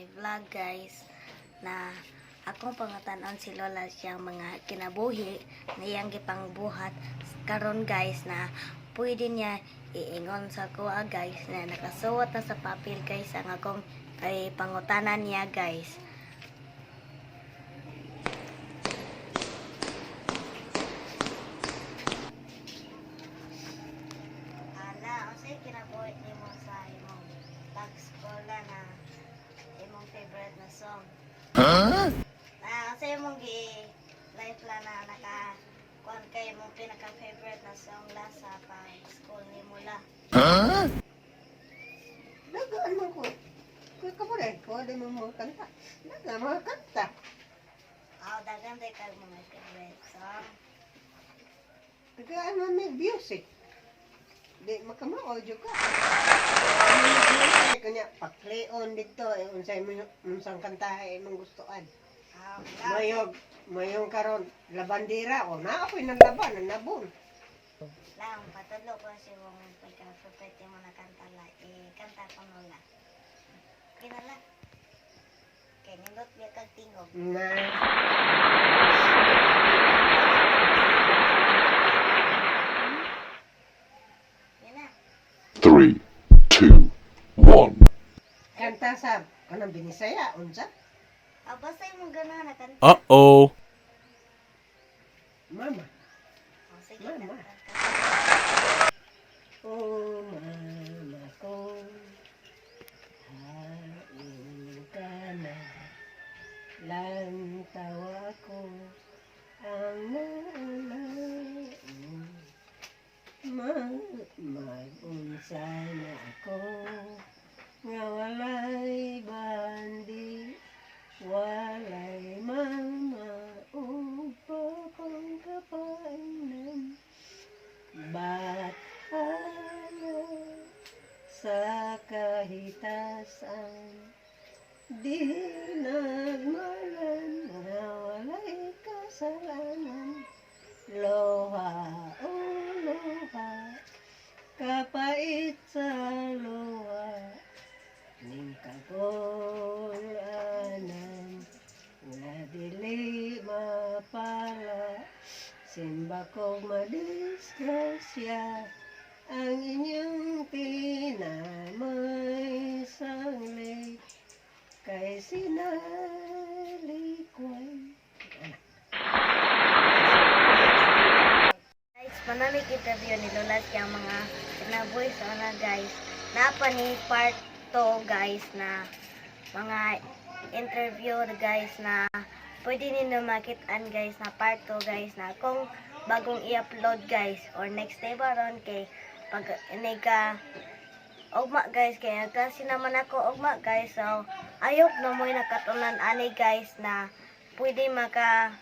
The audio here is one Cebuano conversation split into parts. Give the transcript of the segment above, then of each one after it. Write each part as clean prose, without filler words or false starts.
my vlog, guys, na akong pangutanon si Lola siyang mga kinabuhi na iyang gipangbuhat karon, guys, na pwede niya iingon sa kuha, guys, na nakasuwat na sa papel, guys, ang akong ay pangutanan niya, guys. Ala, unsay kinabuhi nimo sa imong pag-skola na imong favorite na song? Huh? Ah, unsay imong gi life la na naka kuan kay imong pinaka favorite na song la sa pag-school nimo la? Huh? Dagaan man ko. Kuya ka mo rin. Kuha din mo mga kanta. Dagaan mga kanta. Ah, daghan day kag mga favorite song. Dagaan man may music. Di makamao jud ka. Music kanya pakleon dito eh unsay unsang kanta ay imong gustuan. Ah, la, Mayog mayong karon labandira o na ako'y naglaban nabon. lang patudlo ko si imong pinaka favorite nimo na kanta la. Eh, kanta ko no la. Kinala. Kay nindot biya kag tingog. Na. Yun na. Three, two, one. Kanta sa kanang binisaya unsa? Ah, basta imong ganahan na kanta. Uh-oh. Mama. Oh, sige, Mama. kanta. Oh, mama ko, hain ka na, lantaw ako ang naalain. Mag-unsa na ako, nga walay bandi, walay mama, ug papang kapainan. Bathala sa kahitasan, di nagmalan nga walay kasalanan. Loha, oh loha, kapait sa luha, ning kagulanan nga dili mapala. Simba kog madisgrasya ang inyong tinamay sangli kay sinalikway. Guys, panamig interview ni Lola siyang mga kinabuhi sa una, guys. Napa ni part 2, guys, na mga interview, guys, na pwede ninyo makitaan, guys, na part 2, guys, na kung bagong i-upload, guys, or next day ba ron kay pag ka ugma, guys, kaya kasi naman ako ugma, guys, so I hope na mo'y nakatunan ani, guys, na pwede maka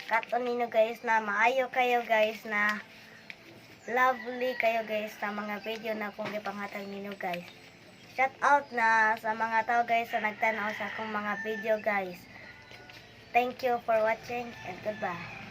katon ninyo, guys, na maayo kayo, guys, na lovely kayo, guys, sa mga video na kung gipanghatag ninyo, guys. Shout out na sa mga tao, guys, sa nagtanaw sa akong mga video, guys. Thank you for watching and goodbye.